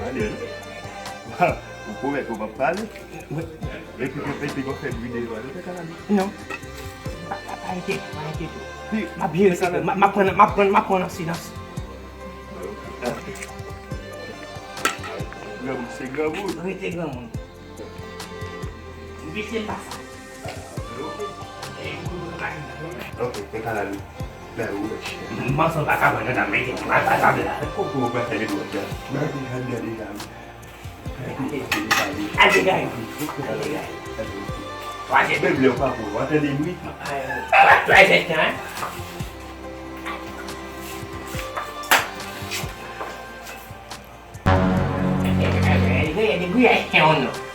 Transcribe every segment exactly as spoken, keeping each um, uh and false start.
Pale, non? Ou pwomèt ou p ap pale? Wi. Epi, epi, epi, w ap fè bri deyò a, non, Tèt Kalalou? Non. Pa, pa, pa enkyete, pa enkyete. M ap jere sekrè. M ap, m ap pran, m ap pran, m ap pran nan silans. Granmoun se granmoun. Rete granmoun. Mesye m pa sa. Ok, Tèt Kalalou. Mwen santi m pa ka pran nan mete m pa sa la. Kòman w pa fè ledwòt la? Gade, gade, gade, gade. Al degaj. Al degaj. Twazyèm. Menm lè w pa pou w, w ap tande m, wi. Twazyèm tan,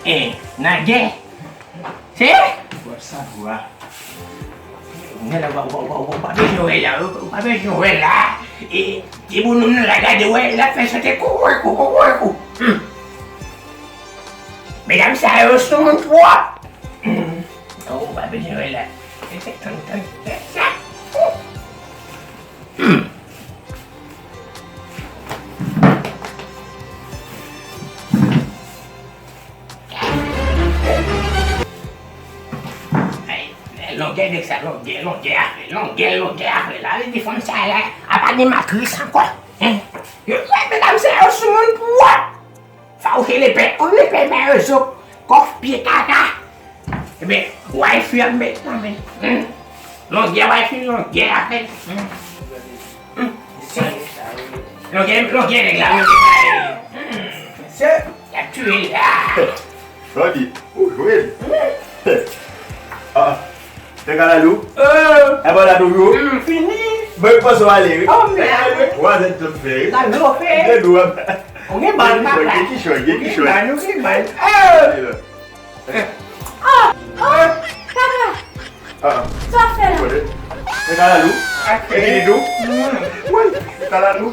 hein? Nan gè. Se? Wap sa vwa. Nèg la, w pa bezwen wè la, w pa bezwen wè la. E, ti bononm nan la gade, wè, l ap fè chante kokorekou, kokorekou. Hmm. Medam sa yo sou moun twòp. Hmm. Ou pa bezwen wè la. Tann, tann, tann. Hmm. Ay, longè nèg sa, longè, longè afè, longè, longè afè la. Li di fanm sa la, ap animatris ankò. Hein? Yo, medam sa yo sou moun twòp. Fawouche lepè, on lepè ba yo zo, kòf pye kaka. Ebyen, wifi ap met nan men. Hmm. Longè wifi, longè apèl. Hmm. Hmm. Longè, longè nèg la, longè. Hmm. Mesye, y ap touye l la. Bandi, ou jwe l. Ah. Tèt Kalalou? Oh! E pa la toujou? M fini. Mwen panse w ale, wi. Oh, men. E, mwen twazè tout fè, wi. Sa dlo fè. Gen dlo. Ou gen ban, papa. Gen kichòy, gen kichòy. Ou gen ban, ou gen ban. Oh! Ah! Ah! Papa! Ah. Sa w fè la? Tèt Kalalou? E ki didou? Wi, Tèt Kalalou.